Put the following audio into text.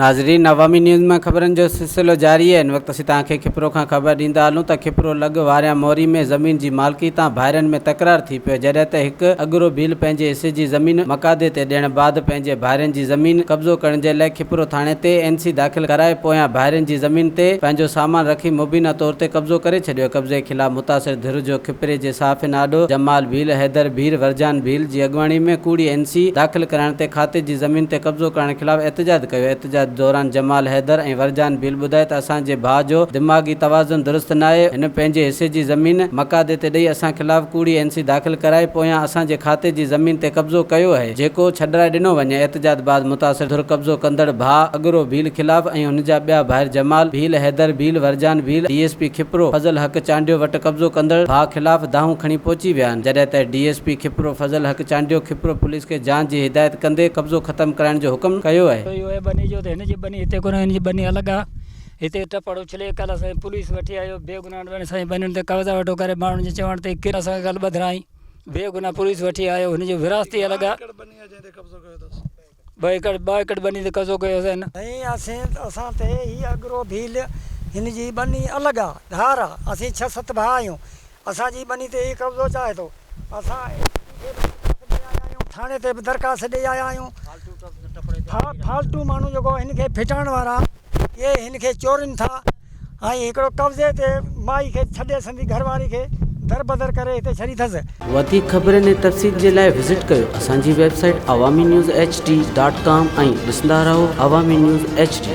ناظرين عوامي نيوز مان خبرن جو سلسلو جاري آهي هن وقت اسين توهان کي کپرو کان خبر ڏيندا هلون ته کپرو لڳ واريان موري ۾ زمين جي مالڪي تان ڀائرن ۾ تڪرار ٿي پيو جڏهن ته هڪ اڳرو ڀيل پنهنجي حصي جي زمين مقادي تي ڏيڻ بعد پنهنجي ڀائرن جي زمين قبضو ڪرڻ جي لاء کپرو ٿاڻي تي اين سي داخل ڪرائي پويان ڀائرن جي زمين تي پنهنجو سامان رکي مبينا طور تي قبضو ڪري ڇڏيو قبضي خلاف متاثر ڌر جو کپري جي صحافين آڏو جمال ڀيل، حيدر ڀير، ورجان ڀيل جي اڳواڻي ۾ ڪوڙي اين سي داخل ڪرائڻ تي کاتي جي زمين تي قبضو ڪرڻ خلاف احتجاج ڪيو. احتجاج دوران جمال حيدر ۽ ورجان ڀيل ٻڌايو ته اسان جي ڀاء جو دماغي توازن درست ناهي، هن پنهنجي حصي جي زمين مقادي تي ڏئي اسان خلاف ڪوڙي اين سي داخل ڪرائي پويان اسان جي کاتي جي زمين تي قبضو ڪيو اهي جيڪو ڇڏرائي ڏنو وڃي. احتجاج بعد متاثر ڌر قبضو ڪندڙ ڀاء اڳرو ڀيل خلاف ۽ هن جا ٻيا ڀائر جمال Bheel, Haider Bheel, ورجان Bheel, D S P Khipro Fazal Haq Chandio وٽ قبضو ڪندڙ ڀاء خلاف دانهون کڻي پهچي ويا آهن، جڏهن ته D S P Khipro Fazal Haq Chandio Khipro police کي جاچ جي هدايت ڪندي قبضو ختم ڪرائڻ جو حڪم ڪيو آهي. اهو آهي ٻني جو ته هن جي ٻني هتي ڪونهي هن جي ٻني الڳ آ هتي ٽپڙ اڇلي ڪلهه اسان جي پوليس وٺي آيو بيگناهه ٻني سائين ٻنين تي قبضا ويٺو ڪري ماڻهن جي چوڻ تي ڪن اسان کي ڪلهه ٻڌرائين بيگناهه پوليس وٺي آيو هن جي وراثتي الڳ آ. ٻه ايڪڙ ٻه ايڪڙ ٻني تي قبضو ڪيو هوس هن. سائين اسين اسان تي هي اڳرو ڀيل هن جي ٻني الڳ آ ڌار آ اسين ڇهه ست ڀاء آهيون اسان جي ٻني تي هي قبضو چاهي ٿو اسان ايس پي کي به درخواست ڏئي آيا آهيون ٿاڻي تي به درخواست ڏئي آيا آهيون فالتو ماڻهو جيڪو هن کي ڦٽائڻ وارا اهي هن کي چورين ٿا ۽ هڪڙو قبضي تي مائي کي ڇڏي سندي گهر واري کي دربدر ڪري هتي ڇڏي ٿس. وڌيڪ خبرن ۽ تفصيل جي لاء وزٽ ڪيو اسان جي website Awami news H D dot com ۽ ڏسندا رهو عوامي نيوز ايڇ ڊي.